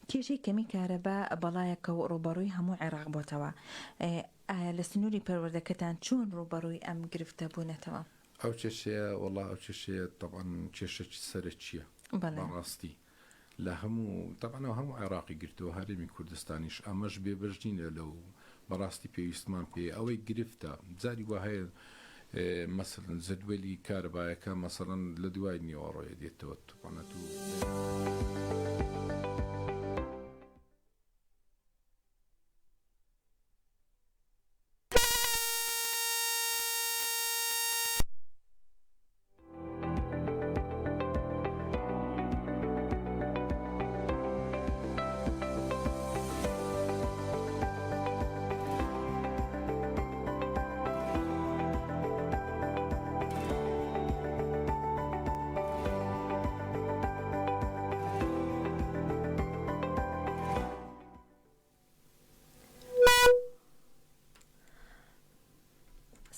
کێشەی کەمی کارەبا بەڵایەکە و ڕووبەڕووی هەموو عێراق بۆتەوە، ئایا لە سنووری پەروەردەکەتان چۆن ڕووبەڕووی ئەم گرفتە بوونەتەوە؟ ئەو کێشەیە وەڵا ئەو کێشەیە تەبعەن کێشەکی سەرەکییە بەڵێ. بەڕاستی لە هەموو تەبعەن ئەو هەموو عێراقی گرتەوە هەرێمی کوردستانیش ئەمەش بێبەش نینە لەو بەڕاستی پێویستمان پێیە ئەوەی گرفتە جاری وا هەیە مەسەلەن جەدوەلی کارەبایەکە مەسەلەن لە دوای نیوەڕۆیە دێتەوە تەبعەن ئەتوو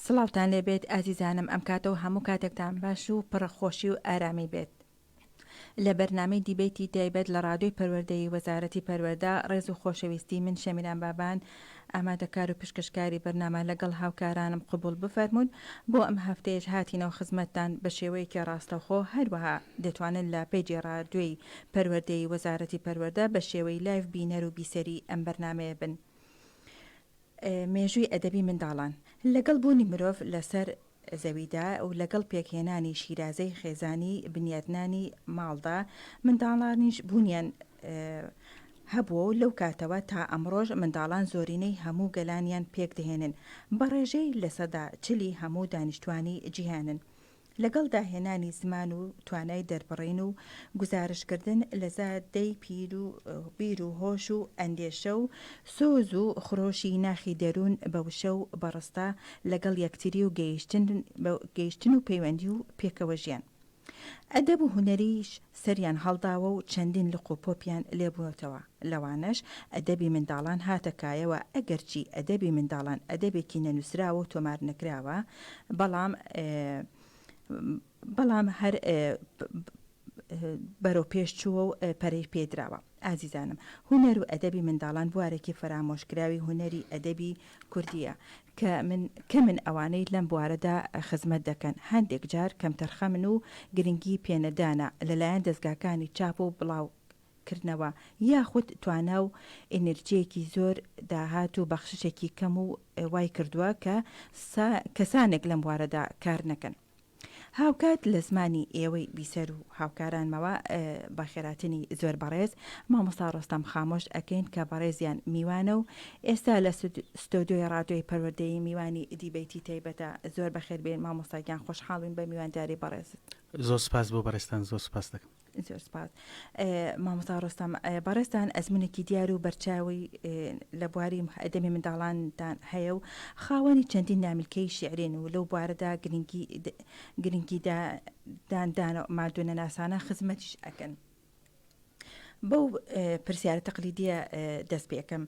سڵاوتان لێبێت ئازیزانم ئەم کاتە و هەموو کاتێکتان باش و پڕ خۆشی و ئارامی بێت. لە بەرنامەی دیبەیتی تایبەت لە ڕادیۆی پەروەردەیی وەزارەتی پەروەردە ڕێز و خۆشەویستی من شەمیران بابان ئامادەکار و پشکەشکاری بەرنامە لەگەڵ هاوکارانم قبوڵ بفەرموون بۆ ئەم هەفتەیەش هاتینەوە خزمەتتان بە شێوەیەکی ڕاستەوخۆ هەروەها دەتوانن لە پەیجی ڕادیۆی پەروەردەیی وەزارەتی پەروەردە بە شێوەی لایڤ بینەر و بیسەری ئەم بەرنامەیە بن. مێژووی ئەدەبی منداڵان لەگەڵ بوونی مرۆڤ لەسەر زەویدا و لەگەڵ پێکهێنانی شیرازەی خێزانی بنیاتنانی ماڵدا منداڵانیش بوونیان هەبووە و لەو کاتەوە تا ئەمڕۆش منداڵان زۆرینەی هەموو گەلانیان پێکدەهێنن بە ڕێژەی 40% ی هەموو دانیشتوانی جیهانن. لەگەڵ داهێنانی زمان و توانای دەربڕین و گوزارشتکردن لە زادەی بیر و هۆش و ئەندێشە و سۆز و خرۆشی ناخی دەروون بە وشە و بە ڕستە لەگەڵ یەکتری و گەیشتن و پەیوەندی و پێکەوەژیان. ئەدەب و هونەریش سەریان هەڵداوە و چەندین لق و پۆپیان لێ بووەتەوە، لەوانەش ئەدەبی منداڵان هاتە کایەوە، ئەگەرچی ئەدەبی منداڵان ئەدەبێکی نەنووسراوە و تۆمار نەکراوە، بەڵام بەڵام هەر بەرەو پێش چووە و پەرەی پێ دراوە. ئازیزانم هونەر و ئەدەبی منداڵان بوارێکی فەرامۆشکراوی هونەری ئەدەبی کوردییە کە من کەمن ئەوانەی لەم بوارەدا خزمەت دەکەن، هەندێک جار کەمتەرخەمن و گرنگی پێنەدانە لەلایەن دەزگاکانی چاپ و بڵاو کردنەوە یاخود توانا و ئینرجیەکی زۆر داهات و بەخششێکی کەم و وای کردووە کە کەسانێک لەم بوارەدا کار نەکەن. هاوکات لە زمانی ئێوەی بیسەر و هاوکارانمەوە بەخێراتنی زۆر بەڕێز مامۆستا ڕۆستەم خامۆش ئەکەین کە بەڕێزیان میوانە و ئێستا لە ستۆدیۆی ڕادیۆی پەروەردەیی میوانی دیبەیتی تایبەتە زۆر بەخێر بێن مامۆستا گیان خۆشحاڵین بە میوانداری بەڕێزت. زۆر سپاس بۆ بەڕێزتان زۆر سپاس دەکەم. زۆر سپاس مامۆستا ڕۆستەم بەڕێزتان ئەزمونێکی دیار و بەرچاوی لە بواری ئەدەبی منداڵاندان هەیە و خاوەنی چەندین نامیلکەی شیعرین و لەو بوارەدا گرنگی گرنگی دان دان مادوونەناسانە خزمەتیش ئەکەن. بەو پرسیارە تەقلیدیە دەست پێکەم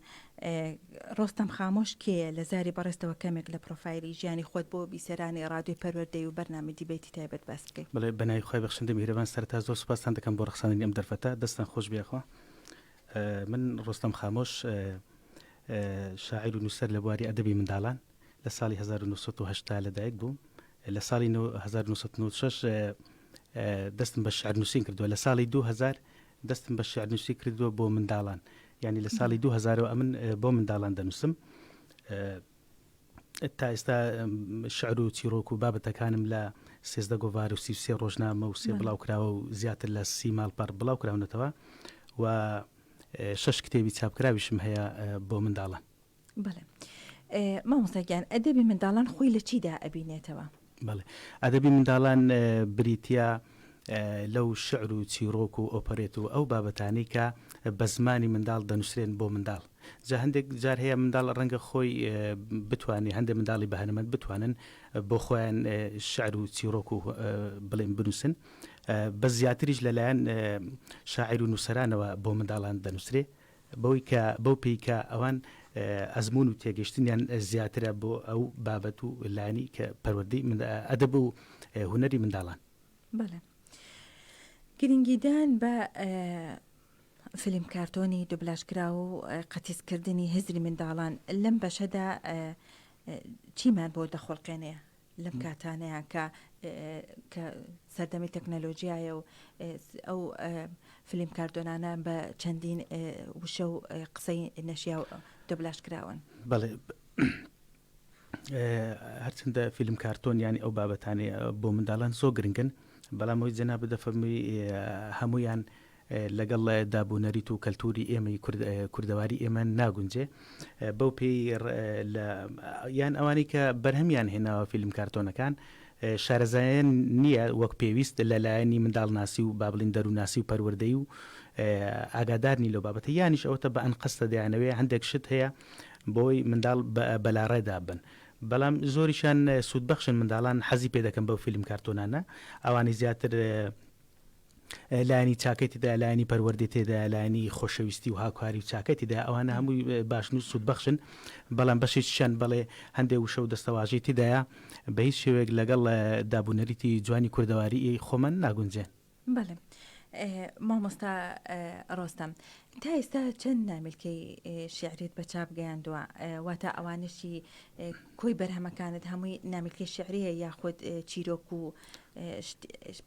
ڕۆستەم خامۆش کێیە؟ لە زاری بەڕێزتەوە کەمێک لە پرۆفایلی ژیانی خۆت بۆ بیسەرانی ڕادیۆی پەروەردەی و بەرنامەی دیبەیتی تایبەت باس بکەی. بەڵێ بەناوی خوای بەخشندە میهرەبان سەرەتا زۆر سوپاستان دەکەم بۆ ڕەخساندنی ئەم دەرفەتە دەستتان خۆش بێ یاخوا من ڕۆستەم خامۆش شاعیر و نووسەر لە بواری ئەدەبی منداڵان لە ساڵی 1970 لەدایک بووم لە ساڵی 1996 دەستم بە شعر نووسین کردووە لە ساڵی 2000 دەستم بە شیعر نووسی کردووە بۆ منداڵان یانی لە ساڵی 2000ەوە ئەمن بۆ منداڵان دەنووسم تا ئێستا شعر و چیرۆک و بابەتەکانم لە سێزدە گۆڤار و سیسێ ڕۆژنامە و سێ بڵاو کراوە و زیاتر لە سی ماڵپەڕ بڵاو کراونەتەوە و شەش کتێبی چاپکراویشم هەیە بۆ منداڵان. بەڵێ مامۆستا گیان ئەدەبی منداڵان خۆی لە چیدا ئەبینێتەوە؟ بەڵێ ئەدەبی منداڵان بریتییە لەو شعر و چیرۆک و ئۆپەرێت و ئەو بابەتانەی کە بە زمانی منداڵ دەنووسرێن بۆ منداڵ جا هەندێک جار هەیە منداڵ ڕەنگە خۆی بتوانێ هەندێک منداڵی بەهرەمەند بتوانن بۆ خۆیان شعر و چیرۆک و بڵێن بنووسن بە زیاتریش لەلایەن شاعیر و نووسەرانەوە بۆ منداڵان دەنووسرێ بەوەی کە بەو پێی کە ئەوان ئەزموون و تێگەیشتنیان زیاترە بۆ ئەو بابەت و لایەنی کە پەروەردەی ئەدەب و هونەری منداڵان. بەڵێ. گرنگیدان بە. فیلم کارتۆنی دوبلاژکراو و قەتیسکردنی هزری منداڵان لەم بەشەدا چیمان بۆ دەخوڵقێنێ لەم کاتانەیە کە کە سەردەمی تەکنەلۆژیایە و ئەو فیلم کارتۆنانە بە چەندین وشە و قسەی نەشیاو دۆبلاژ کراون. بەڵێ هەرچەندە فیلم کارتۆن یانی ئەو بابەتانەی بۆ منداڵان زۆر گرنگن بەڵام ئەوەی جەنابت دەفەرمووی هەموویان لەگەڵ دابونەریت و کەلتوری ئێمەی کوردەواری ئێمە ناگونجێ بەو پێی لە یان ئەوانەی کە بەرهەمیان هێناوە فیلم کارتۆنەکان شارەزایان نییە وەک پێویست لە لایەنی منداڵناسی و با بڵین دەرووناسی و پەروەردەی و ئاگادار نین لەو بابەتە یانیش ئەوەتە بە ئەنقەستە دەیانەوێ هەندێک شت هەیە بۆی منداڵ بەلاڕێدا بن بەڵام زۆریشیان سوودبەخشن منداڵان حەزی پێ دەکەن بەو فیلم کارتۆنانە ئەوانی زیاتر لایەنی چاکەی تێدایە، لایەنی پەروەردەی تێدایە، لایەنی خۆشەویستی و هاوکاری و چاکەی تێدایە، ئەوانە هەمووی باشن و سوودبەخشن، بەڵام بەشێکیشیان بەڵێ هەندێ وشە و دەستەواژەی تێدایە بە هیچ شێوەیەک لەگەڵ دابونەریتی جوانی کوردەواریی خۆمان ناگونجێن. بەڵێ مامۆستا ڕۆستەم، تا ئێستا چەند نامیلکەی شیعریت بە چاپ گەیاندووە؟ واتە ئەوانەشی کۆی بەرهەمەکانت هەمووی نامیلکەی شیعرییە یاخود چیرۆک و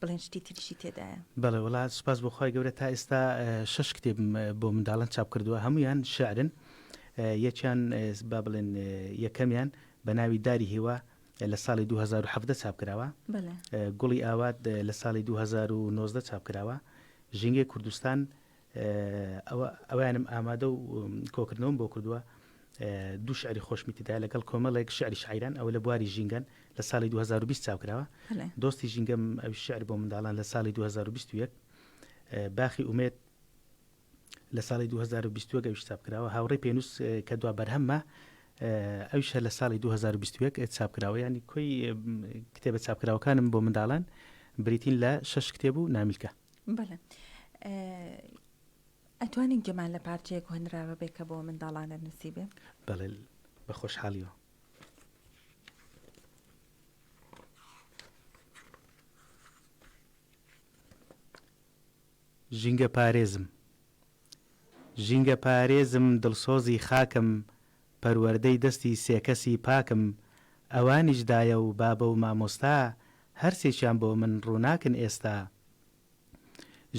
بڵێن شتی تریشی تێدایە؟ بەڵێ وەڵا سوپاس بۆ خوای گەورە تا ئێستا شەش کتێبم بۆ منداڵان چاپ کردووە هەموویان شعرن یەکیان با بڵێن یەکەمیان بە ناوی داری هیوا لە ساڵی 2017 چاپ کراوە گوڵی ئاوات لە ساڵی 2019 چاپ کراوە ژینگەی کوردستان ئەوە ئەویانم ئامادە و کۆکردنەوەم بۆ کردووە دوو شعری خۆشمی تێدایە لەگەڵ کۆمەڵێک شعری شاعیران ئەوە لە بواری ژینگەن لە ساڵی 2020 چاپ کراوە دۆستی ژینگەم ئەویش شعر بۆ منداڵان لە ساڵی 2021 باخی ئومێد لە ساڵی 2021 ئەویش چاپ کراوە هاوڕێی پێنووس کە دوا بەرهەممە ئەویش هەر لە ساڵی 2021 چاپ کراوە یانی کۆی کتێبە چاپکراوەکانم بۆ منداڵان بریتین لە شەش کتێب و نامیلکە. بەڵێ ئەتوانین گوێمان لە پارچەیەک هۆنراوە بێ کە بۆ منداڵانە نووسیبێ؟ بەڵێ بە خۆشحاڵیەوە. ژینگە پارێزم ژینگە پارێزم دڵسۆزی خاکم پەروەردەی دەستی سێکەسی پاکم ئەوانیش دایە و بابە و مامۆستا هەرسێکیان بۆ من ڕووناکن ئێستا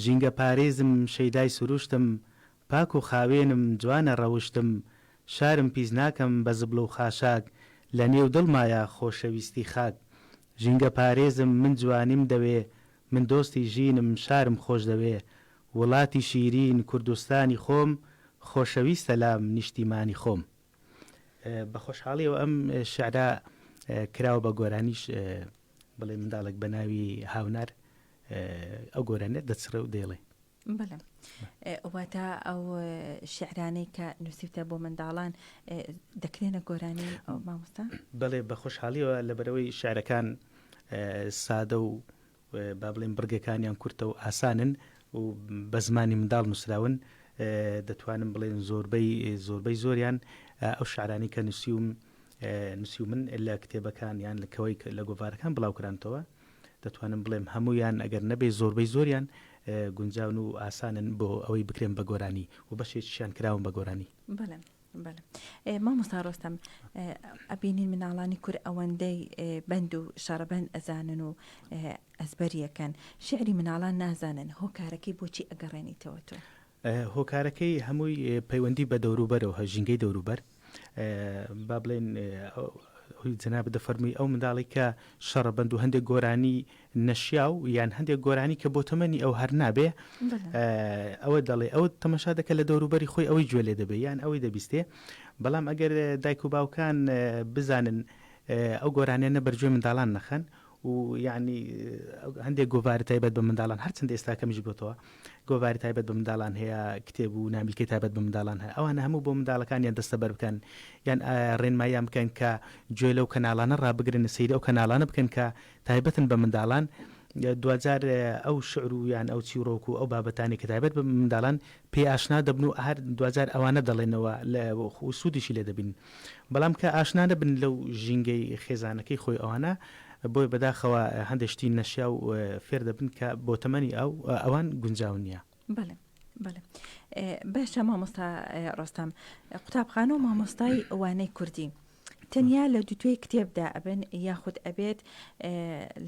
ژینگە پارێزم شەیدای سروشتم پاک و خاوێنم جوانە ڕەوشتم شارم پیس ناکەم بە زبڵ و خاشاک لە نێو دڵمایە خۆشەویستی خاک ژینگە پارێزم من جوانیم دەوێ من دۆستی ژینم شارم خۆش دەوێ وڵاتی شیرین کوردستانی خۆم خۆشەویستە لام نیشتیمانی خۆم. بە خۆشحاڵیەوە ئەم شعرە کراوە بە گۆرانیش بڵێ منداڵێک بە ناوی هاونار ئەو گۆرانیە دەچڕێ و دەیڵێ. بەڵێ واتە ئەو شعرانەی کە نووسیوتە بۆ منداڵان دەکرێنە گۆرانی مامۆستا؟ بەڵێ بە خۆشحاڵیەوە لەبەرئەوەی شعرەکان سادە و با بڵێین بڕگەکانیان کورتە و ئاسانن و بە زمانی منداڵ نووسراون دەتوانم بڵێن زۆربەی زۆربەی زۆریان ئەو شعرانەی کە نووسیوم نووسیومن لە کتێبەکان یان لە کەوەی لە گۆڤارەکان بڵاوکرانتەوە دەتوانم بڵێم هەموویان ئەگەر نەبێ زۆربەی زۆریان گونجاون و ئاسانن بۆ ئەوەی بکرێن بە گۆرانی و بەشێکیشیان کراون بە گۆرانی. بەڵێ بەڵێ مامۆستا ڕۆستەم ئەبینین مناڵانی کورد ئەوەندەی بەند و شەڕەبەند ئەزانن و ئەزبەریەکەن شعری مناڵان نازانن هۆکارەکەی بۆچی ئەگەڕێنیتەوە تۆ؟ هۆکارەکەی هەمووی پەیوەندی بە دەوروبەرەوە هەیە ژینگەی دەوروبەر با بڵێین جەنابت دەفەرمووی ئەو منداڵی کە شەڕەبەند و هەندێک گۆرانی نەشیاو یان هەندێک گۆرانی کە بۆ تەمەنی ئەو هەر نابێ ئەوە دەڵێ ئەو تەمەشا دەکە لە دەوروبەری خۆی ئەوەی گوێ لێ دەبێ یان ئەوەی دەبیستێ بەڵام ئەگەر دایک و باوکان بزانن ئەو گۆرانیانە بەرگوێ منداڵان نەخەن و یەعنی هەندێک گۆڤاری تایبەت بە منداڵان هەرچەندە ئێستا کەمیش بۆتەوە گۆڤاری تایبەت بە منداڵان هەیە کتێب و نامیلکەی تایبەت بە منداڵان هەیە ئەوانە هەموو بۆ منداڵەکانیان دەستەبەر بکەن یان ڕێنماییان بکەن کە گوێ لەو کەناڵانە ڕابگرن سەیری ئەو کەناڵانە بکەن کە تایبەتن بە منداڵان دواجار ئەو شعر و یان ئەو چیڕۆک و ئەو بابەتانەی کە تایبەت بە منداڵان پێی ئاشنا دەبن و هەر دواجار ئەوانە دەڵێنەوە و سوودیشی لێ دەبینن بەڵام کە ئاشنا نەبن لەو ژینگەی خێزانەکەی خۆی ئەوانە بۆیە بەداخەوە هەندێک شتی نەشیاو فێر دەبن کە بۆ تەمەنی ئەو ئەوان گونجاو نییە. بەڵێ بەڵێ. باشە مامۆستا ڕۆستەم، قوتابخانە و مامۆستای وانەی کوردی تەنیا لە دووتوێی کتێبدا ئەبن یاخود ئەبێت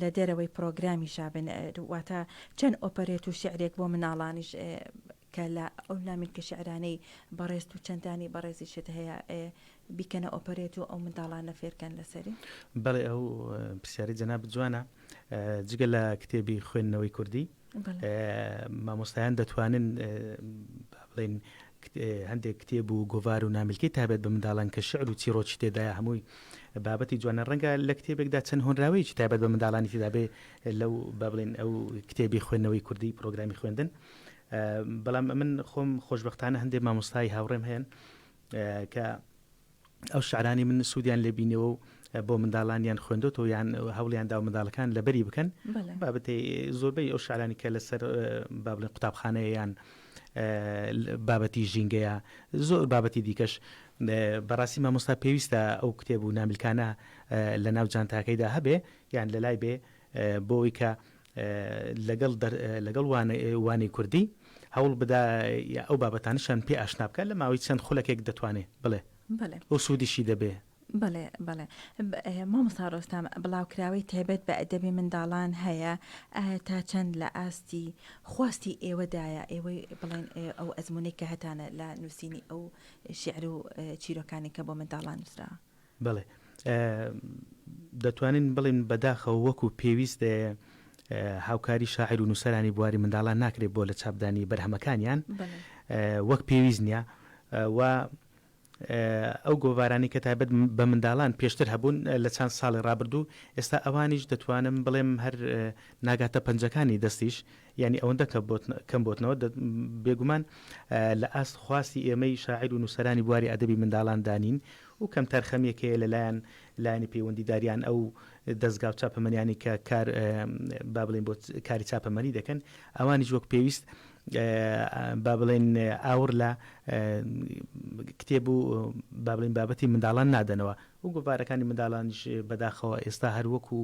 لە دەرەوەی پرۆگرامیشا بن واتە چەند ئۆپەرێت و شعرێک بۆ مناڵانیش کە لە ئەو نامیلکە شعرانەی بەڕێزت و چەندانی بەڕێزیشت هەیە بیکەنە ئۆپەرێت و ئەو منداڵانە فێرکەن لەسەری؟ بەڵێ ئەو پرسیارەی جەنابت جوانە. جگە لە کتێبی خوێندنەوەی کوردی مامۆستایان دەتوانن با بڵێین هەندێک کتێب و گۆڤار و نامیلکەی تابێت بە منداڵان کە شعر و چیڕۆکی تێدایە هەمووی بابەتی جوانە ڕەنگە لە کتێبێکدا چەند هۆنراوەیەکی تایبەت بە منداڵانی تێدا بێ لەو با بڵێن ئەو کتێبی خوێندنەوەی کوردی پرۆگرامی خوێندن بەڵام من خۆم خۆشببختانە هەندێک مامۆستای هاوڕێم هەیەن کە ئەو شعرانی من سوودیان لێ بینەوە و بۆ منداڵانیان خوێندۆتەوە یان هەوڵیان داوە منداڵەکان لەبەری بکەن بابەتی زۆربەی ئەو شعرانی کە لەسەر با بڵێن قوتابخانەیە یان بابەتی ژینگەیە زۆر بابەتی دیکەش بەڕاستی مامۆستا پێویستە ئەو کتێب و نامیلکانە لە ناو جانتاکەیدا هەبێ یان لە لای بێ بۆ ئەوی کە لەگەڵ لەگەڵ وانەی کوردی هەوڵ بدا ئەو بابەتانشان پێ ئاشنا بکە لە ماوەی چەند خولەکێک دەتوانێ بڵێ ئەو سوودیشی دەبێ. بەڵێ بەڵێ مامۆستا ڕۆستەم بڵاوکراوەی تایبەت بە ئەدەبی منداڵان هەیە ئایا تا چەند لە ئاستی خواستی ئێوەدایە ئێوەی بڵێن ئەو ئەزموونەی کە هەتانە لە نووسینی ئەو شیعر و چیرۆکانی کە بۆ منداڵان نووسراوە؟ بەڵێ دەتوانین بڵێین بەداخەوە وەکو پێویست هاوکاری شاعیر و نووسەرانی بواری منداڵان ناکرێت بۆ لە چاپدانی بەرهەمەکانیان وەک پێویست نییە و ئەو گۆڤارانەی کە تایبەت بە منداڵان پێشتر هەبوون لە چەند ساڵی ڕابردوو ئێستا ئەوانیش دەتوانم بڵێم هەر ناگاتە پەنجەکانی دەستیش یانی ئەوەندە کەم بۆتنەوە بێگومان لە ئاست خواستی ئێمەی شاعیر و نووسەرانی بواری ئەدەبی منداڵاندا نین و کەمتەرخەمییەک هەیە لەلایەن لایەنی پەیوەندیدار یان ئەو دەزگا و چاپەمەنیانەی کە کار با بڵێین بۆ کاری چاپەمەنی دەکەن ئەوانیش وەک پێویست با بڵێین ئاوڕ لە کتێب و با بڵێین بابەتی منداڵان نادەنەوە و گۆڤارەکانی منداڵانیش بەداخەوە ئێستا هەر وەکو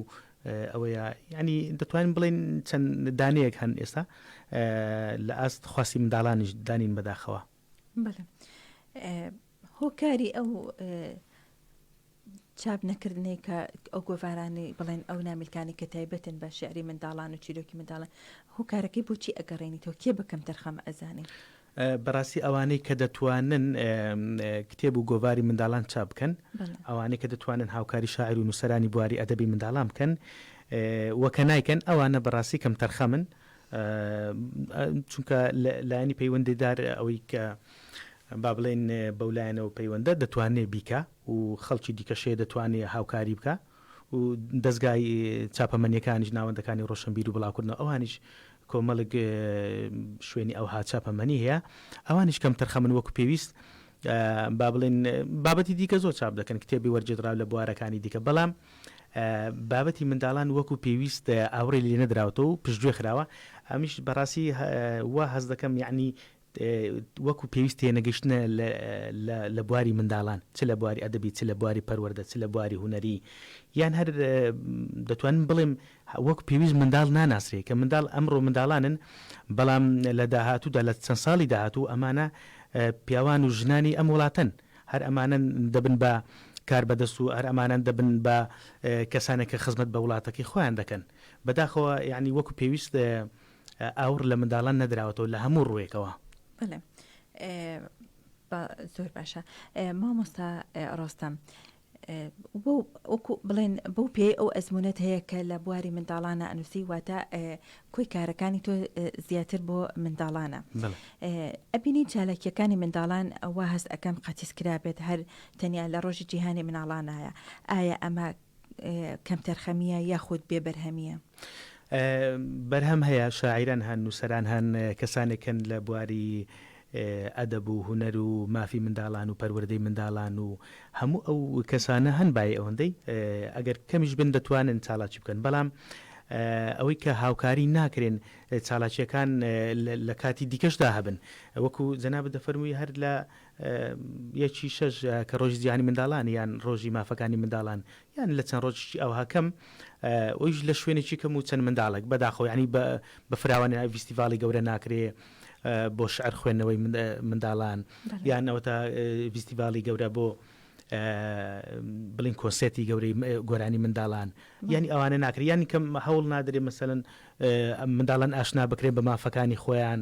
ئەوەیە یانی دەتوانین بڵێین چەند دانەیەک هەن ئێستا لە ئاست خواستی منداڵانیش دانین بەداخەوە. بەڵێ هۆکاری ئەو چاپ نەکردنەی کە ئەو گۆڤارانەی بڵێن ئەو نامیلکانی کە تایبەتن بە شعری منداڵان و چیرۆکی منداڵان هۆکارەکەی بۆچی ئەگەڕێنیتەوە کێ بە کەمتەرخەم ئەزانێ؟ بەڕاستی ئەوانەی کە دەتوانن کتێب و گۆڤاری منداڵان چاپ بکەن، ئەوانەی کە دەتوانن هاوکاری شاعیر و نووسەرانی بواری ئەدەبی منداڵان بکەن و کە نایکەن، ئەوانە بەڕاستی کەمتەرخەمن، چونکە لایەنی پەیوەندیدار ئەوەی کە با بڵێین بەو لایەنەوە پەیوەندە دەتوانێ بیکا و خەڵکی دیکەش هەیە دەتوانێ هاوکاری بکا و دەزگای چاپەمەنیەکانیش ناوەندەکانی ڕۆشنبیر و بڵاوکردنەوە ئەوانیش کۆمەڵێک شوێنی ئەوها چاپەمەنی هەیە ئەوانیش کەمتەرخەمن وەکو پێویست با بڵێن بابەتی دیکە زۆر چاپ دەکەن کتێبی وەرگێڕدراو لە بوارەکانی دیکە بەڵام بابەتی منداڵان وەکو پێویست ئاوڕی لێ نەدراوەتەوە و پشتگوێ خراوە ئەمیش بەڕاستی وا هەست دەکەم یعنی وەکو پێویست تێنەگەشتنە لە بواری منداڵان چ لە بواری ئەدەبی چ لە بواری پەروەردە چ لە بواری هونەری یان هەر دەتوانم بڵێم وەک پێویست منداڵ ناناسرێ کە منداڵ ئەمڕۆ منداڵانن بەڵام لە داهاتوودا لە چەند ساڵی داهاتوو ئەمانە پیاوان و ژنانی ئەم وڵاتەن هەر ئەمانەن دەبن بە کاربەدەست و هەر ئەمانەن دەبن بە کەسانێک کە خزمەت بە وڵاتەکەی خۆیان دەکەن بەداخەوە یانی وەکو پێویست ئاوڕ لە منداڵان نەدراوەتەوە لە هەموو ڕووێکەوە. بەڵێ زۆر باشە مامۆستا ڕۆستەم وەکو بڵێن بەو پێی ئەو ئەزمونەت هەیە کە لە بواری منداڵانە ئەنووسی واتە کۆی کارەکانی تۆ زیاتر بۆ منداڵانە ئەبینی چالاکیەکانی منداڵان وا هەست ئەەکەم قەتیس کرابێت هەر تەنیا لە ڕۆژی جیهانی مناڵانایە ئایا ئەمە کەمتەرخەمییە یاخود بێ بەرهەمییە؟ بەرهەم هەیە، شاعیران هەن، نووسەران هەن، کەسانێک هەن لە بواری ئەدەب و هونەر و مافی منداڵان و پەروەردەی منداڵان و هەموو ئەو کەسانە هەن بای ئەوەندەی ئەگەر کەمیش بن دەتوانن چالاکی بکەن بەڵام ئەوەی کە هاوکاری ناکرێن چالاکیەکان لە کاتی دیکەشدا هەبن وەکو جەنابت دەفەرمووی هەر لە یەکی شەش کە ڕۆژی جیهانی منداڵان یان ڕۆژی مافەکانی منداڵان یان لە چەند ڕۆژێکی ئەوها کەم ئەویش لە شوێنێکی کەم و چەند منداڵێک بەداخەوە یانی بە فراوانی ڤیستیڤاڵی گەورە ناکرێ. بۆ شعر خوێندنەوەی منداڵان یان ئەوەتا ڤیستیڤاڵی گەورە بۆ بڵین کۆنسێرتی گەورەی گۆرانی منداڵان یانی ئەوانە ناکرێت یانی کەم هەوڵ نادرێ مەسەلەن منداڵان ئاشنا بکرێن بە مافەکانی خۆیان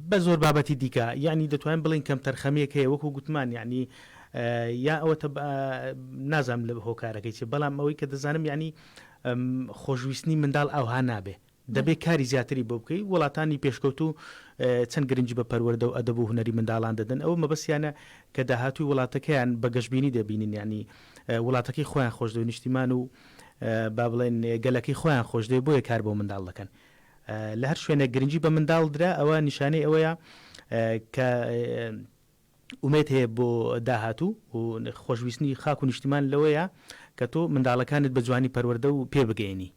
بە زۆر بابەتی دیکە یعنی دەتوانین بڵین کەم تەرخەمیەک هەیە وەکو گوتمان یعنی یا ئەوە نازانم لە هۆکارەکەی چی بەڵام ئەوەی کە دەزانم یعنی خۆشویستنی منداڵ ئەوها نابێ دەبێ کاری زیاتری بۆ بکەی، وڵاتانی پێشکەوتوو چەند گرنگی بە پەروەردە و ئەدەب و هونەری منداڵان دەدەن، ئەوە مەبەستیانە کە داهاتووی وڵاتەکەیان بە گەشبینی دەبینن، یانی وڵاتەکەی خۆیان خۆش دەوێ، نیشتیمان و با بڵێین گەلەکەی خۆیان خۆش دەوێ، بۆیە کار بۆ منداڵ دەکەن. لە هەر شوێنێک گرنگی بە منداڵ درا ئەوە نیشانەی ئەوەیە کە ئومێد هەیە بۆ داهاتوو و خۆشویستنی خاک و نیشتیمان لەوەیە کە تۆ منداڵەکانت بە جوانی پەروەردە و پێ بگەیەنی.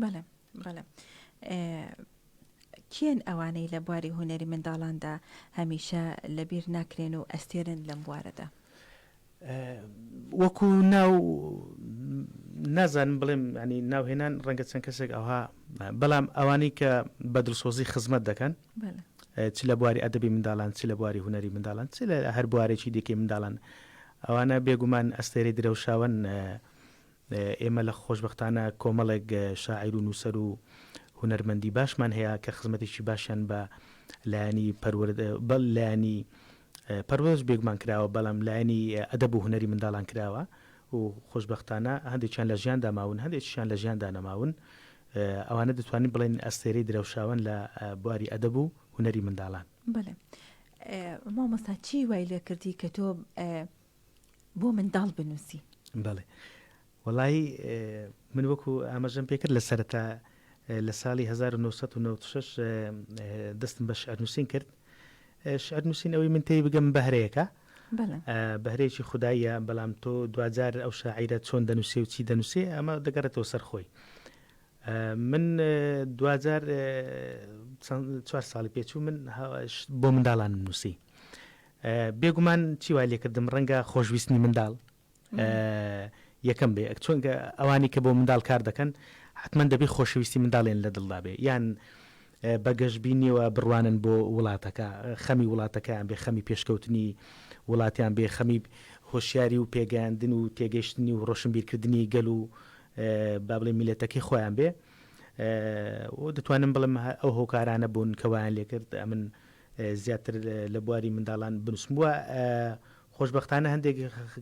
بەڵێ بەڵێ کێن ئەوانەی لە بواری هونەری منداڵاندا هەمیشە لەبیر ناکرێن و ئەستێرن لەم بوارەدا؟ وەکو ناو نازانم بڵێم ینی ناوهێنان ڕەنگە چەند کەسێک ئەوها بەڵام ئەوانەی کە بە دڵسۆزی خزمەت دەکەن چ لە بواری ئەدەبی منداڵان چ لە بواری هونەری منداڵان چ لە هەر بوارێکی دیکەی منداڵان ئەوانە بێگومان ئەستێرەی درەوشاوەن ئێمە لە خۆشبەختانە کۆمەڵێک شاعیر و نووسەر و هونەرمەندی باشمان هەیە کە خزمەتێکی باشیان بە لایەنی پەروەردە بە لایەنی پەروەردەش بێگومان کراوە بەڵام لایەنی ئەدەب و هونەری منداڵان کراوە و خۆشبەختانە هەندێکیان لە ژیاندا ماون هەندێکیشیان لە ژیاندا نەماون ئەوانە دەتوانین بڵێین ئەستێرەی درەوشاوەن لە بواری ئەدەب و هونەری منداڵان. بەڵێ مامۆستا چی وای لێکردی کە تۆ بۆ منداڵ بنووسی؟ بەڵێ وەڵایی من وەکو ئاماژەم پێکرد لە سەرەتا لە ساڵی 1996 دەستم بە شعر نووسین کرد شعر نووسین ئەوەی من تێی بگەم بەهرەیەکە بەهرەیەکی خوداییە بەڵام تۆ دواجار ئەو شاعیرە چۆن دەنووسێ و چی دەنووسێ ئەمە دەگەڕێتەوە سەر خۆی من دواجار چوار ساڵی پێچوو من بۆ منداڵانم نووسی بێگومان چی وای لێکردم ڕەنگە خۆشویستنی منداڵ یەکەم بێ چونکە ئەوانی کە بۆ منداڵ کار دەکەن حتمما دەبێ خۆشەویستی منداڵێن لە دڵدا بێ یان بە گەشببینیەوە بڕوانن بۆ وڵاتەکە خەمی وڵاتەکەیان بێ خەمی پێشکەوتنی وڵاتیان بێ خەمی هۆشیاری و پێگەیاندن و تێگەیشتنی و ڕۆشنبیرکردنی گەل و با بڵێ میلەتەکەی خۆیان بێ و دەتوانم بڵێم ئەو هۆکارانە بوون کە وایان لێکرد ئەمن زیاتر لە بواری منداڵان بنووسم و خۆشبەختانە هەندێک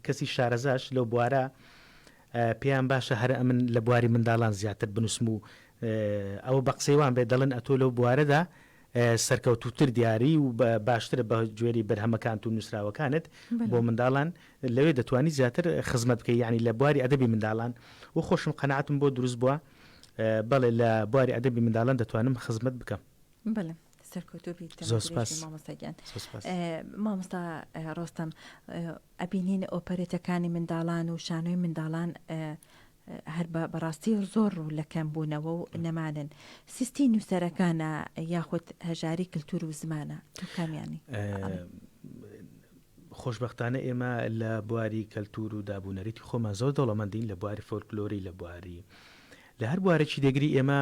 کەسی شارەزاش لەو بوارە پێیان باشە هەر ئەمن لە بواری منداڵان زیاتر بنووسم و ئەوە بە قسەی وان بێت دەڵێن ئەتۆ لەو بوارەدا سەرکەوتووتر دیاری و باشترە بە جوێری بەرهەمەکانت و نووسراوەکانت بۆ منداڵان لەوێ دەتوانی زیاتر خزمەت بکەی یعنی لە بواری ئەدەبی منداڵان و خۆشم قەناعەتم بۆ دروست بووە بەڵێ لە بواری ئەدەبی منداڵان دەتوانم خزمەت بکەم. بەڵێ سەرکەوتوو بیت زۆر سپاس مامۆستا گیان مامۆستا ڕۆستەم ئەبینین ئۆپەرێتەکانی منداڵان و شانۆی منداڵان هەر بەڕاستی زۆر ڕوو لە کەم بوونەوە و نەمانن سیستی نووسەرەکانە یاخود هەژاری کللتور و زمانە تۆ کامیانی خۆشبەختانە ئێمە لە بواری کەلتور و دابوونەریتی خۆمان زۆر دەوڵەمەندین لە بواری فۆلکلۆری لە بواری لە هەر بوارێکی دەگری ئێمە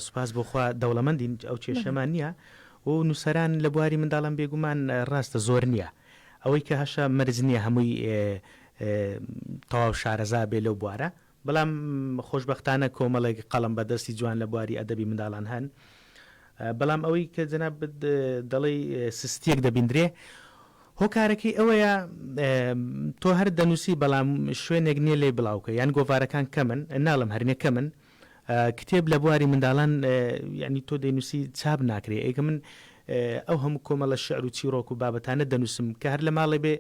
سوپاس بۆ خوا دەوڵەمەندین ئەو کێشەمان نییە و نووسەران لە بواری منداڵان بێگومان ڕاستە زۆر نییە ئەوەی کە هەشە مەرج نییە هەمووی تەواو شارەزا بێ لەو بوارە بەڵام خۆشبەختانە کۆمەڵێک قەڵەم بەدەستی جوان لە بواری ئەدەبی منداڵان هەن بەڵام ئەوەی کە جەنابت دەڵێی سستیەک دەبیندرێ هۆکارەکەی ئەوەیە تۆ هەر دەنووسی بەڵام شوێنێک نییە لێی بڵاوکە یان گۆڤارەکان کەمن ناڵم هەرنیە کەمن کتێب لە بواری منداڵان یعنی تۆ دەینووسی چاپ ناکرێ ئێکە من ئەو هەموو کۆمەڵە شعر و چیڕۆک و بابەتانە دەنووسم کە هەر لە ماڵێ بێ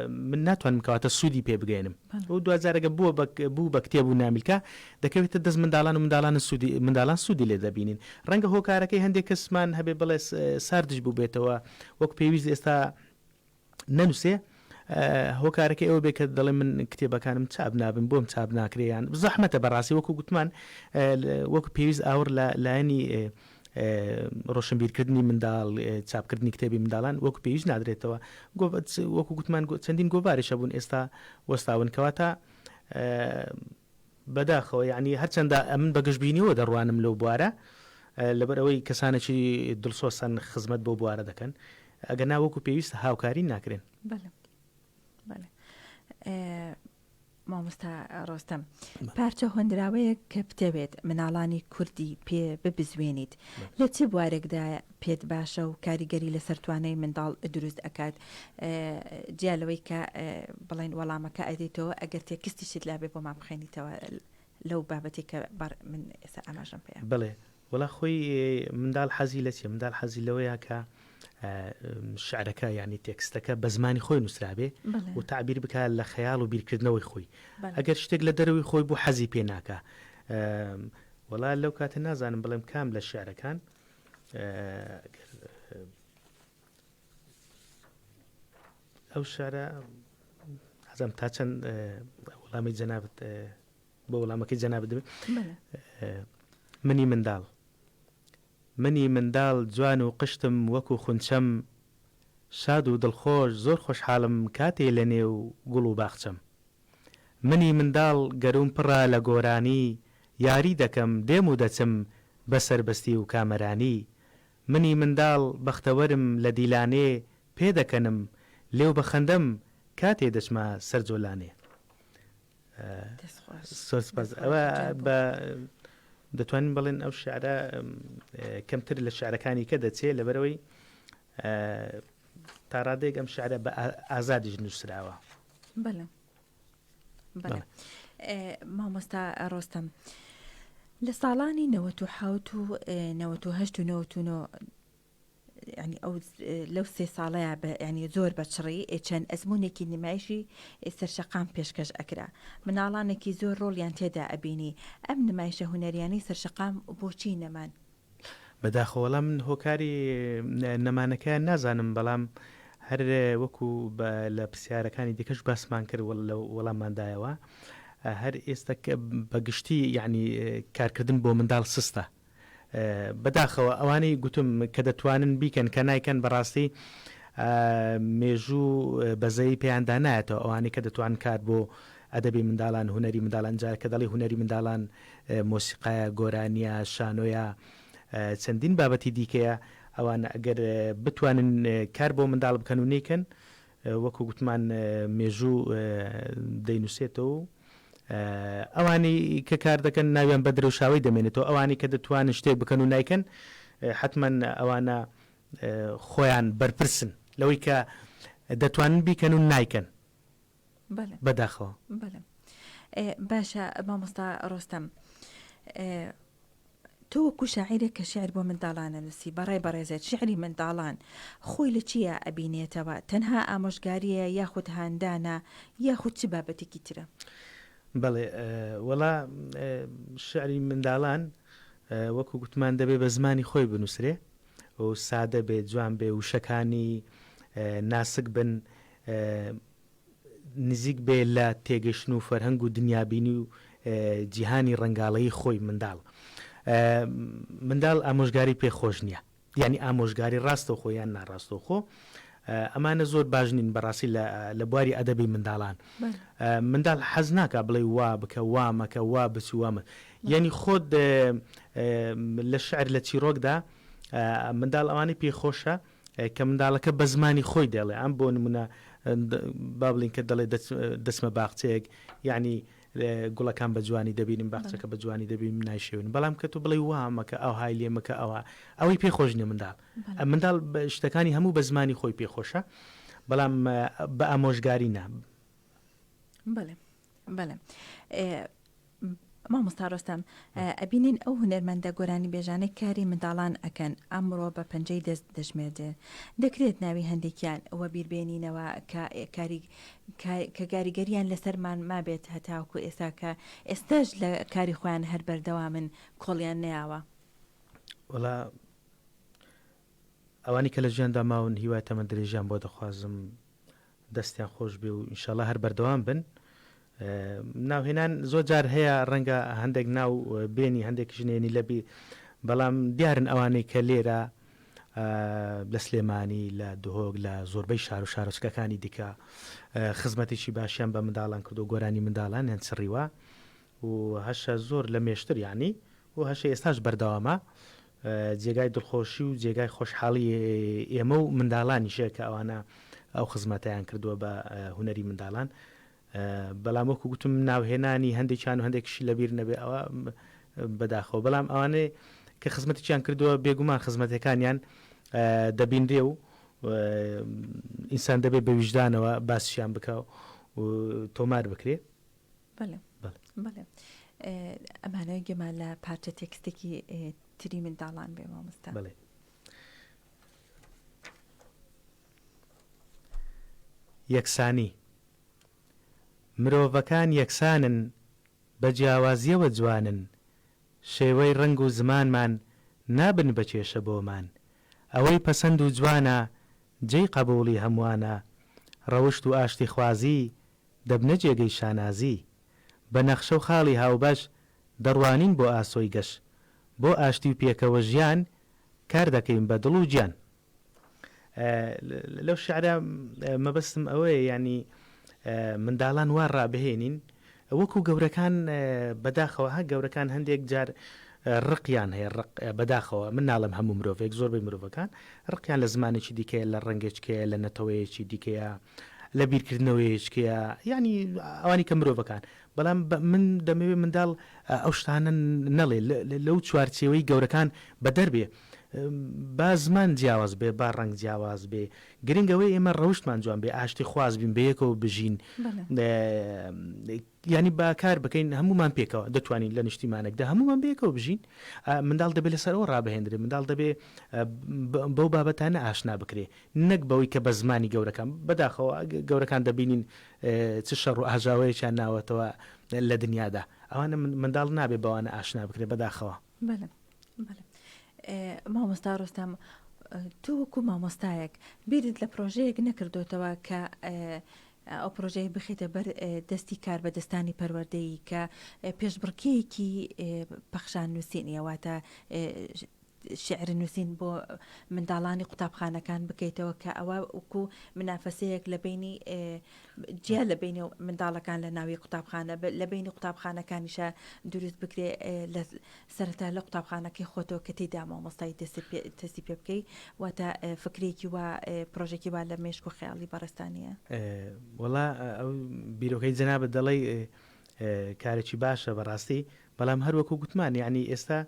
من ناتوانم کەواتە سوودی پێ بگەێنم و دوجارەگە بووە بوو بە کتێب و نامیلکە دەکەوێتە دەست منداڵان و منداڵان سوودی منداڵان سوودی لێ دەبینین ڕەنگە هۆکارەکەی هەندێک کەسمان هەبێ بڵێ ساردش بووبێتەوە وەک پێویست ئێستا نەنووسێ هۆکارەکەی ئەوە بێ کە دەڵێ من کتێبەکانم چاپ نابن بۆم چاپ ناکرێ یان زەحمەتە بەڕاستی وەکو گوتمان وەکو پێویست ئاوڕ لە لایەنی ڕۆشنبیرکردنی منداڵ، چاپکردنی کتێبی منداڵان وەکو پێویست نادرێتەوە. وەکو گوتمان چەندین گۆڤاریش هەبوون ئێستا وەستاون. کەواتە بەداخەوە یانی هەرچەندە ئەمن بە گەشبینیەوە دەڕوانم لەو بوارە. لەبەر ئەوەی کەسانێکی دڵسۆسن خزمەت بۆ بوارە دەکەن ئەگەر نا وەکو پێویست هاوکاری ناکرێن. بەڵێ بەڵێ مامۆستا ڕۆستەم پارچە هۆنراوەیەک کە بتەوێت مناڵانی کوردی پێ ببزوێنیت لە چ بوارێکدا پێت باشە و کاریگەری لەسەر توانای منداڵ دروست ئەکات جیا لەوەی کە بڵێن وەڵامەکە ئەدەیتەوە ئەگەر تێکستیشت لابێ بۆمان بخوێنیتەوە لەو بابەتێک کە بەڕ من ئێستا ئاماژەم پێ. بەڵێ وەڵا خۆی منداڵ حەزی لە چیە منداڵ حەزی لەوەیە کە شعرەکە یعنی تێکستەکە بە زمانی خۆی نووسرابێ و تعبیر بکە لە خەیاڵ و بیرکردنەوەی خۆی ئەگەر شتێک لە دەرەوەی خۆی بوو حەزی پێ ناکە وەڵا لەو کاتە نازانم بڵێم کام لە شعرەکان ئەو شعرە حەزم تا چەند وەڵامی جەنابت بۆ وەڵامەکەی جەنابت دەبێت منی منداڵ منی منداڵ جوان و قشتم وەکو خونچەم شاد و دڵخۆش زۆر خۆشحاڵم کاتێ لە نێو گوڵ و باخچەم منی منداڵ گەروم پڕە لە گۆرانی یاری دەکەم دێم و دەچم بە سەربەستی و کامەرانی منی منداڵ بەختەوەرم لە دیلانێ پێدەکەنم لێو بە خەندەم کاتێ دەچمە سەر جۆلانێ. زۆر سپاس ئەوە بە دەتوانین بڵێن ئەو شعرە کەمتر لە شعرەکانی کە دەچێت لەبەرەوەی تا ڕادێک ئەم شعرە بە ئازادیش نووسراوە بەڵێ بەڵێ مامۆستا ڕۆستەم لە ساڵانی 1970 و 1970 و 99 یانی ئەو لەو سێ ساڵەیا بە یانی زۆر بە چڕی چەند ئەزموونێکی نمایشی سەرشەقام پێشکەش ئەکرا مناڵانێکی زۆر ڕۆڵیان تێدا ئەبینی ئەم نمایشە هونەریانەی سەرشەقام بۆچی نەمان؟ بەداخەوە وەڵا من هۆکاری نەمانەکەیان نازانم بەڵام هەر وەکو بە لە پرسیارەکانی دیکەش باسمان کرد لە وەڵاممان دایەوە هەر ئێستا بە گشتی یعنی کارکردن بۆ منداڵ سستە بەداخەوە ئەوانەی گوتم کە دەتوانن بیکەن کە نایکەن بەڕاستی مێژوو بەزەیی پێیاندا نایەتەوە ئەوانەی کە دەتوان کار بۆ ئەدەبی منداڵان هونەری منداڵان جار کە دەڵی هونەری منداڵان مۆسیقایە گۆرانیە شانۆیە چەندین بابەتی دیکەیە ئەوان ئەگەر بتوانن کار بۆ منداڵ بکەن و نیکەن وەکو گوتمان مێژوو دەینووسێتەوە و ئەوانەی کە کار دەکەن ناویان بە درەوشاوەی دەمێنێتەوە، ئەوانەی کە دەتوانن شتێک بکەن و نایکەن حەتمەن ئەوانە خۆیان بەرپرسن لەوەی کە دەتوانن بیکەن و نایکەن. بەداخەوە. بەڵێ. باشە مامۆستا ڕۆستەم تۆ وەکو شاعیرێک کە شیعر بۆ منداڵان ئەنووسی، بە ڕای بەڕێزت شیعری منداڵان خۆی لە چییا ئەبینێتەوە؟ تەنها ئامۆژگارییە یاخود هاندانە یاخود چ بابەتێکی ترە؟ بەڵێ وەڵا شیعری منداڵان وەکو گوتمان دەبێ بە زمانی خۆی بنووسرێ و سادە بێ، جوان بێ، وشەکانی ناسک بن، نزیک بێ لە تێگەشتن و فەرهەنگ و دنیابینی و جیهانی ڕەنگاڵەیی خۆی منداڵ منداڵ ئامۆژگاری پێ خۆش نییە یعنی ئامۆژگاری ڕاستەوخۆ یان ناڕاستەوخۆ ئەمانە زۆر باش نین بەڕاستی لە بواری ئەدەبی منداڵان منداڵ حەز ناکا بڵێ وا بکە وا مەکە وا بچ وا مە یعنی خۆت لە شعر لە چیرۆکدا منداڵ ئەوانەی پێ خۆشە کە منداڵەکە بە زمانی خۆی دەڵێ ئەم بۆ نمونە با بڵین کە دەڵێ دەچمە باخچەیەک یعنی گوڵەکان بە جوانی دەبینم باخچەکە بە جوانی دەبینم نایشێون بەڵام کە تۆ بڵێ وا مەکە ئەو های لێ مەکە ئەوە ئەوەی پێ خۆش نیە منداڵ منداڵ شتەکانی هەموو بە زمانی خۆی پێ خۆشە بەڵام بە ئامۆژگاری نا بەڵێ بەڵێ مامۆستا ڕۆستەم ئەبینین ئەو هونەرمەندە گۆرانیبێژانەی کاری منداڵان ئەکەن ئەمڕۆ بە پەنجەی دەست دەژمێردرێن دەکرێت ناوی هەندێکیان وەبیر بێنینەوە کە کاری کە گاریگەریان لەسەرمان مابێت هەتاوەکو ئێستا کە ئێستاش لە کاری خۆیان هەر بەردەوامن کۆڵیان نەیاوە؟ وەڵا ئەوانەی کە لە ژیاندا ماون هیوای تەمەن درێژیان بۆ دەخوازم دەستیان خۆش بێ و ئینشەڵا هەر بەردەوام بن. ناوهێنان زۆر جار هەیە ڕەنگە هەندێک ناو بێنی هەندێکیش نێنی لەبی بەڵام دیارن ئەوانەی کە لێرە لە سلێمانی لە دهۆک لە زۆربەی شار و شارۆچکەکانی دیکە خزمەتێکی باشیان بە منداڵان کردو گۆرانی منداڵانیان چڕیوە و هەشە زۆر لە مێشتر یعنی و هەشە ئێستاش بەردەوامە. جێگای دڵخۆشی و جێگای خۆشحاڵی ئێمە و منداڵانیشە کە ئەوانە ئەو خزمەتەیان کردووە بە هونەری منداڵان. بەڵام وەکو گوتم ناوهێنانی هەندێکیان و هەندێکیشی لەبیر نەبێ ئەوە بەداخەوە بەڵام ئەوانەی کە خزمەتێکیان کردووە بێگومان خزمەتەکانیان دەبینرێ و ئینسان دەبێ بە ویژدانەوە باسیشیان بکە و تۆمار بکرێ. بەڵێ بەڵێ ئەمانەوە گوێمان لە پارچە تێکستێکی تری منداڵان بێ مامۆستا. بەڵێ. یەکسانی مرۆڤەکان یەکسانن بە جیاوازیەوە جوانن شێوەی ڕەنگ و زمانمان نابن بە کێشە بۆمان ئەوەی پەسەند و جوانە جێی قەبوڵی هەموانە ڕەوشت و ئاشتیخوازی دەبنە جێگەی شانازی بە نەخشە و خاڵی هاوبەش دەڕوانین بۆ ئاسۆی گەش بۆ ئاشتی و پێکەوە ژیان کار دەکەین بە دڵ و گیان. لەو شعرە مەبەستم ئەوەیە یانی منداڵان وا ڕابهێنین وەکو گەورەکان بەداخەوە ها گەورەکان هەندێک جار ڕقیان هەیە ڕق بەداخەوە من ناڵێم هەموو مرۆڤێک زۆربەی مرۆڤەکان ڕقیان لە زمانێکی دیکەیە لە ڕەنگێچکەیە لە نەتەوەیەکی دیکەیە لە بیرکردنەوەیەکەیە یعنی ئەوانی کە مرۆڤەکان بەڵام من دەمەوێت منداڵ ئەو شتانە نەڵێ لەو چوارچێوەی گەورەکان بەدەر بێ با زمان جیاواز بێ با ڕەنگ جیاواز بێ گرنگ ئەوەیە ئێمە ڕەوشتمان جوان بێ ئاشتی خواز بین بەیەکەوە بژین یانی با کار بکەین هەمومان پێکەوە دەتوانین لە نیشتیمانێکدا هەمومان بەیەکەوە بژین منداڵ دەبێت لەسەر ئەوە ڕابهێندرێ منداڵ دەبێ بەو بابەتانە ئاشنا بکرێ نەک بەوەی کە بە زمانی گەورەکان بەداخەوە گەورەکان دەبینین چ شەڕ و ئاژاوەیەکیان ناوەتەوە لە دنیادا ئەوانە منداڵ نابێ بەوانە ئاشنا بکرێ بەداخەوە. بەڵێ بەڵێ مامۆستا ڕۆستەم تۆ وەکو مامۆستایەک بیرت لە پرۆژەیەک نەکردۆتەوە کە ئەو پرۆژەیە بخیتە بەر دەستی کاربەدەستانی پەروەردەیی کە پێشبڕکێیەکی پەخشان نووسینیە واتە شیعر نووسین بۆ منداڵانی قوتابخانەکان بکەیتەوە کە ئەوە وەکو منافەسەیەک لە بینی جیا لە بینی منداڵەکان لە ناوی قوتابخانە لە بینی قوتابخانەکانیشە دروست بکرێ لە سەرەتا لە قوتابخانەکەی خۆتەوە کە تێیدا مامۆستای دەستی پێ بکەی واتە فکرێکی وا پرۆژێکی وا لە مێشک و خەیاڵی بەڕێزتان نییە؟ وەڵا ئەو بیرۆکەی جەنابت دەڵێی کارێکی باشە بەڕاستی بەڵام هەر وەکو گوتمان یانی ئێستا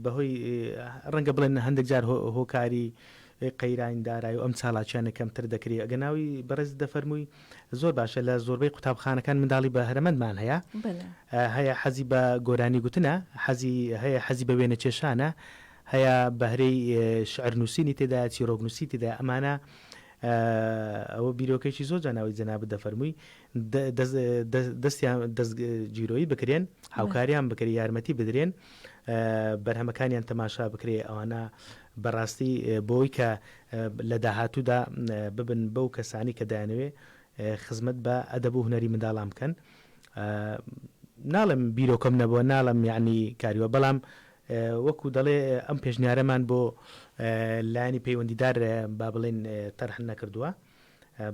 بەهۆی ڕەنگە بڵێن هەندێک جار هۆکاری قەیرانی دارایی و ئەم چالاکیانە کەمتر دەکرێ ئەگە ناوی بەڕێز دەفەرمووی زۆر باشە لە زۆربەی قوتابخانەکان منداڵی بەهرەمەندمان هەیە هەیە حەزی بە گۆرانی گوتنە حەزی هەیە حەزی بە وێنە کێشانە هەیە بەهرەی شعر نووسینی تێدایە چیرۆک نووسی تێدایە ئەمانە ئەوە بیرۆکەیەکی زۆر جوانە ئەوەی جەنابت دەفەرمووی دەستیان دەستگیرۆیی بکرێن هاوکاریان بکرێ یارمەتی بدرێن بەرهەمەکانیان تەماشا بکرێ ئەوانە بەڕاستی بۆی کە لە داهاتوودا ببن بەو کەسانی کە دەیانەوێ خزمەت بە ئەدەب و هونەری منداڵان بکەن ناڵێم بیرۆکەم نەبووە ناڵێم یعنی کاریوە بەڵام وەکو دەڵێ ئەم پێشنیارەمان بۆ لایەنی پەیوەندیدار با بڵێن تەرح نەکردووە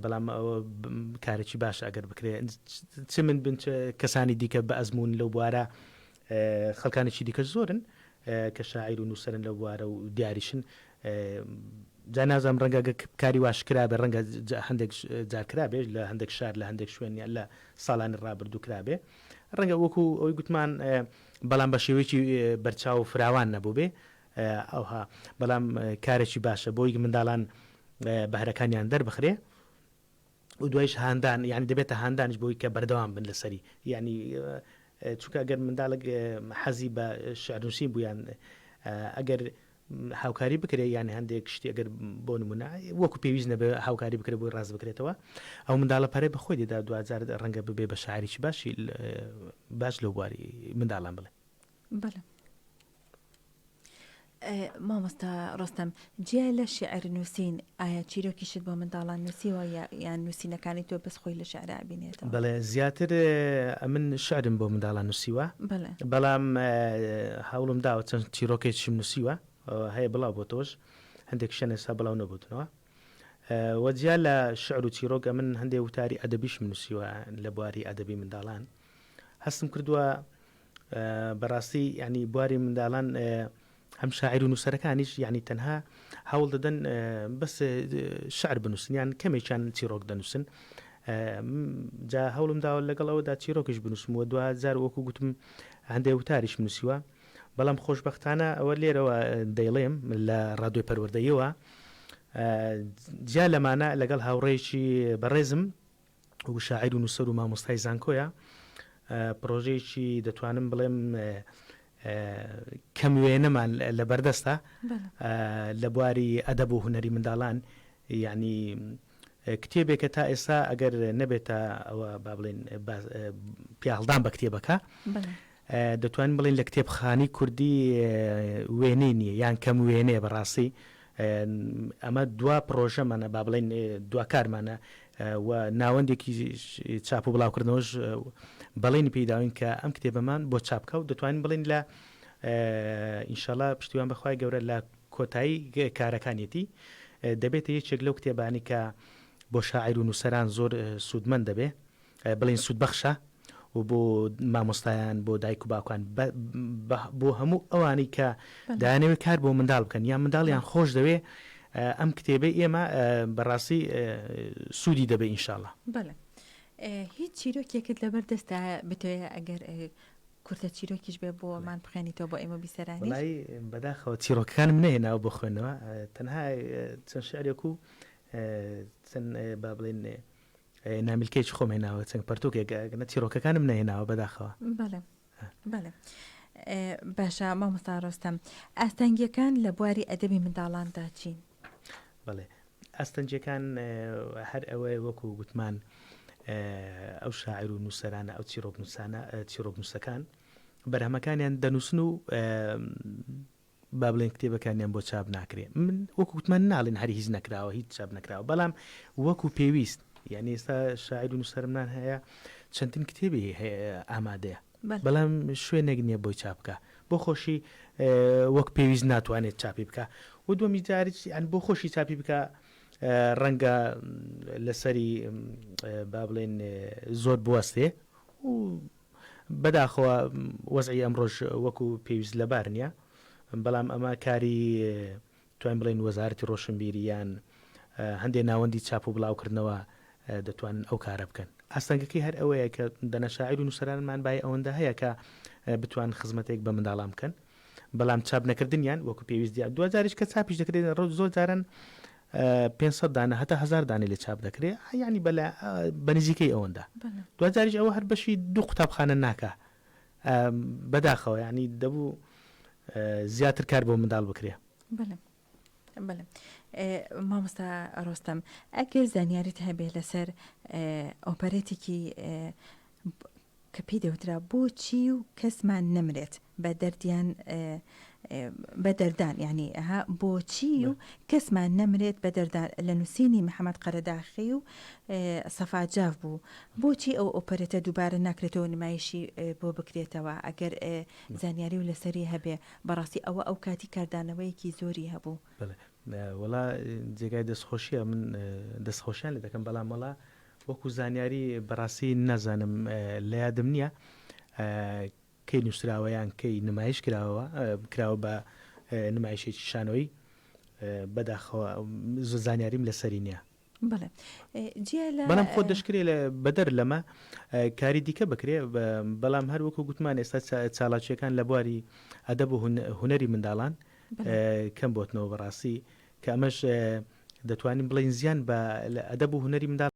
بەڵام ئەوە کارێکی باشە ئەگەر بکرێ چ من بن چ کەسانی دیکە بە ئەزموون لەو بوارە خەڵکانێکی دیکەش زۆرن کە شاعیر و نووسەرن لەو بوارە و دیاریشن جا نازانم ڕەنگە گە کاری واش کرابێ ڕەنگە هەندێک جار کرابێ لە هەندێک شار لە هەندێک شوێن یان لە ساڵانی ڕابردوو کرابێ ڕەنگە وەکو ئەوەی گوتمان بەڵام بە شێوەیەکی بەرچاو و فراوان نەبووبێ ئەوها بەڵام کارێکی باشە بۆی منداڵان بەهرەکانیان دەربخرێ و دوایش هاندان یعنی دەبێتە هاندانیش بۆی کە بەردەوام بن لەسەری یعنی چونکە ئەگەر منداڵێک حەزی بە شعر نووسین بوو یان ئەگەر هاوکاری بکرێ یان هەندێک شتی ئەگەر بۆ نمونە وەکو پێویست نەبێ هاوکاری بکرێ بۆی ڕاست بکرێتەوە ئەو منداڵە پەرەی بە خۆی دەدا دواجار ڕەنگە ببێ بە شاعرێکی باشی باش لەو بواری منداڵان بڵێ بەڵێ. مامۆستا ڕۆستەم جیا لە شیعر نووسین ئایا چیرۆکیشت بۆ منداڵان نووسیوە یان نووسینەکانی تۆ بەس خۆی لە شیعرا ئەبینێتەوە؟ بەڵێ زیاتر ئەمن شعرم بۆ منداڵان نووسیوە بەڵام هەوڵم داوە چەند چیرۆکێکیشم نووسیوە هەیە بڵاو بۆتەوەش هەندێک شەن ئێستا بڵاو نەبووتنەوە وە جیا لە شعر و چیرۆک ئەمن هەندێک وتاری ئەدەبیشم نووسیوە لە بواری ئەدەبی منداڵان هەستم کردووە بەڕاستی یانی بواری منداڵان. هەم شاعیر و نووسەرەکانیش یعنی تەنها هەوڵ دەدەن بەس شعر بنووسن یان کەمێکیان چیرۆک دەنووسن جا هەوڵم داوە لەگەڵ ئەوەدا چیرۆکیش بنووسم و دوا جار وەکو گوتم هەندێک وتاریش نووسیوە بەڵام خۆشبەختانە ئەوە لێرەوە دەیڵێم لە ڕادیۆی پەروەردەیەوە جیا لەمانە لەگەڵ هاوڕێیەکی بەڕێزم و شاعیر و نووسەر و مامۆستای زانکۆیە پرۆژەیەکی دەتوانم بڵێم کەم وێنەمان لە بەردەستە لە بواری ئەدەب و هونەری منداڵان یعنی کتێبێکە تا ئێستا ئەگەر نەبێتە ئەوە با بڵێن پیاهڵدان بە کتێبەکە دەتوانین بڵێین لە کتێبخانەی کوردی وێنەی نییە یان کەم وێنەیە بەڕاستی ئەمە دوا پڕۆژەمانە با بڵێین دوا کارمانە و ناوەندێکی چاپ و بڵاوکردنەوەش بەڵێنی پێیداوین کە ئەم کتێبەمان بۆ چاپ بکە و دەتوانین بڵێین لە ئینشەڵا پشتیوان بەخوای گەورە لە کۆتایی کارەکانیەتی دەبێتە یەکێک لەو کتێبانی کە بۆ شاعیر و نووسەران زۆر سوودمەند دەبێ بڵێین سوودبەخشە و بۆ مامۆستایان بۆ دایک و باوکان بۆ هەموو ئەوانەی کە دایانەوێت کار بۆ منداڵ بکەن یان منداڵیان خۆش دەوێ ئەم کتێبەی ئێمە بەڕاستی سوودی دەبێ ئینشاءاللە. بەڵێ هیچ چیرۆکێکت لەبەر دەستە بتەوێ ئەگەر کورتە چیرۆکیش بێ بۆمان بخوێنیتەوە بۆ ئێمە بیسەرانیش؟ وەڵایی بەداخەوە چیرۆکەکانم نەهێناوە بۆ خوێندنەوە تەنها چەند شعرێک و چەند با بڵێین نامیلکەیەکی خۆم هێناوە چەند پەرتوکێک نە چیرۆکەکانم نەهێناوە بەداخەوە. بەڵێ بەڵێ باشە مامۆستا ڕۆستەم ئاستەنگیەکان لە بواری ئەدەبی منداڵاندا چین؟ بەڵێ ئاستەنگیەکان هەر ئەوەیە وەکو گوتمان ئەو شاعیر و نووسەرانە ئەو چیرۆکنووسانە چیرۆکنووسەکان بەرهەمەکانیان دەنووسن و با بڵێن کتێبەکانیان بۆ چاپ ناکرێ من وەکو گوتمان ناڵێن هەر هیچ نەکراوە هیچ چاپ نەکراوە بەڵام وەکو پێویست یعنی ئێستا شاعیر و نووسەرمان هەیە چەندین کتێبی هەیە ئامادەیە بەڵام شوێنێک نییە بۆی چاپ بکە بۆ خۆشی وەک پێویست ناتوانێت چاپی بکە و دووەمی جاریش یان بۆ خۆشی چاپی بکە ڕەنگە لەسەری با بڵێن زۆر بوەستێ و بەداخەوە وەزعی ئەمڕۆش وەکو پێویست لەبار نیە، بەڵام ئەمە کاری توانین بڵێین وەزارەتی ڕۆشنبیری یان هەندێ ناوەندی چاپ و بڵاوکردنەوە دەتوانن ئەو کارە بکەن. ئاستەنگەکەی هەر ئەوەیە کە دەنا شاعیر و نووسەرانمان بای ئەوەندە هەیە کە بتوان خزمەتێک بە منداڵان بکەن، بەڵام چاپ نەکردنیان وەکو پێویست دیار دواجاریش کە چاپیش دەکرێت زۆر جاران 500 دانە هەتا هزار دانەی لێ چاپ دەکرێ یعنی بەلا بە نزیکەی ئەوەندە دواجاریش ئەوە هەر بەشی دوو قوتابخانە ناکا بەداخەوە یعنی دەبوو زیاتر کار بۆ منداڵ بکرێ. بەڵێ بەڵێ مامۆستا ڕۆستەم ئەگەر زانیاریت هەبێ لەسەر ئۆپەرێتێکی کە پێی دەوترا بۆچی و کەسمان نەمرێت بە دەردیان بە دەردان یانی ئەها بۆچی و کەسمان نەمرێت بە دەردان لە نووسینی محەممەد قەرەداخی و سەفا جاف بوو بۆچی ئەو ئۆپەرێتە دووبارە ناکرێتەوە نمایشی بۆ بکرێتەوە ئەگەر زانیاری و لەسەری هەبێ بەڕاستی ئەوە ئەو کاتی کاردانەوەیەکی زۆری هەبوو. بەڵێ وەڵا جێگای دەستخۆشیە من دەستخۆشیان لێ دەکەم بەڵام وەڵا وەکو زانیاری بەڕاستی نازانم لە یادم نییە کەی نووسراوە یان کەی نمایش کراوە کراوە بە نمایشێکی شانۆیی بەداخەوە زانیاریم لەسەری نییە. بەڵێ جیا لە بەڵام خۆ دەشکرێ لە بەدەر لەمە کاری دیکە بکرێ بەڵام هەر وەکو گوتمان ئێستا چالاکییەکان لە بواری ئەدەب و هونەری منداڵان کەم بۆتنەوە بەڕاستی کە ئەمەش دەتوانین بڵێین زیان بە ئەدەب و هونەری منداڵ.